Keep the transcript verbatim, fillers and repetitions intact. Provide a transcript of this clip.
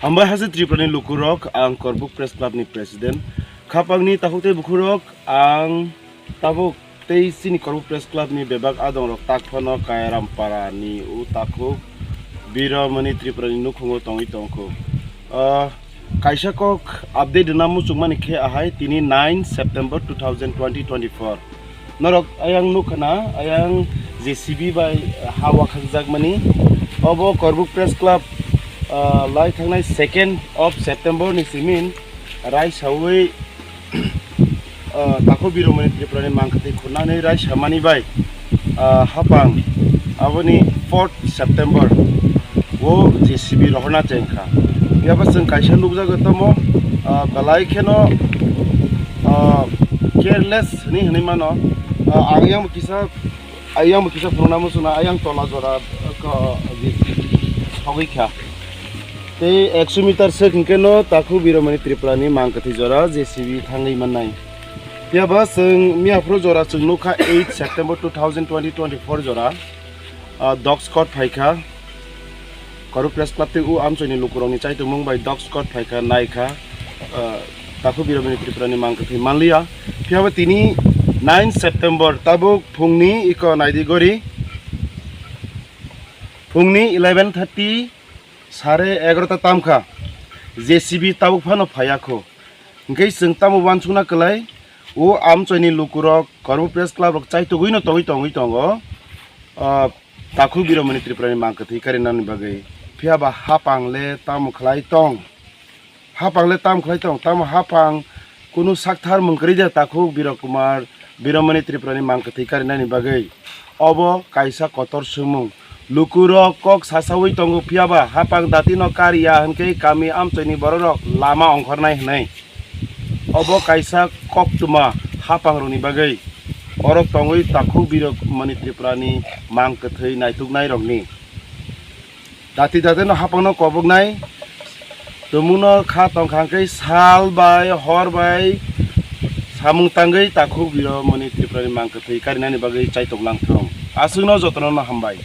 Hambai haste Tripura ni lukurok, ang Korbuk Press Club ni President. Khapang ni takhuk tei bukhurok, ang tabuk tei chini Korbuk Press Club ni bebak adong rok tak phano Kairam para ni o takhuk Biromani Tripura ni nukhungo tongwi tongkho. Ah, kaisa kok update rwna muchung mani khe ahai tini nine September two thousand twenty twenty-four. Norok ayang nukha na, ayang J C B bai ha wakhakjakmani. Obo Korbuk Press Club, ah, lai thangnai second of September ni simin raisawi, ah, takhuk Biromani Tripura ni mangkwthwi khunani raisamani bai, ah, hapang aboni fourth September o J C B rohorna chengkha. Phiya ba chwng kaisa nukjago tamo, ah, belai kheno, ah, careless hwnwi hwnwi mano. Ah, ang yang kisa, ayang bo kisa phunukna muchungna, ayang tola jora, ah, ko, J C B sogwi kha. Tei ekso meter swk hwnkhe no takhuk Biromani Tripura ni mangkwthwi jora J C B thangwi mannai. Phiya ba chwng miyaphuru jora chwng nukha eight September two thousand twenty twenty-four jora, ah, dog squad phaikha. Korbuk Press Club tei o amchoini lukurokni chaitokmung bai dog squad phaikha, naikha, ah, takhuk Biromani Tripura ni mangkwthwi manliya. Phiya ba tini nine September tabuk phungni iko naidi gori, phungni eleven thirty, sare egarota tamkha, J C B tabuk phano phaiya kho. Hwnkhe chwng tamo uansukna kwlai, o amchoini lukurok Korbuk Press Club rok chaitogwino tongwi tongwi tongo, ah, takhuk Biromani Tripura ni mangkwthwi karinani bagwi. Phiya ba hapang le tamo khlai tong? Hapang le tamo khlai tong? Tamo hapang kunu sakthar mungkwrwi de takhuk Biro Kumar Biromani Tripura ni mangkwthwi karinani bagwi. Obo kaisa kotor swngmung. Lukurok kok sasawi tongo, phiya ba hapang dati no kariya hwnkhe kami amchoini bororok lama ongkhornai hwnwi. Obo kaisa koktwma hapang rokni bagwi. Orok tongwi takhuk Biromani Tripura ni mangkwthwi naituknai rokni. Dati dati no hapang no koboknai. Tumungno kha tongkha hwnkhe sal bai hor bai samung tangwi takhuk Biromani Tripura ni mangkwthwi karinani bagwi chaitok langthung. Aswkno jotono no hambai.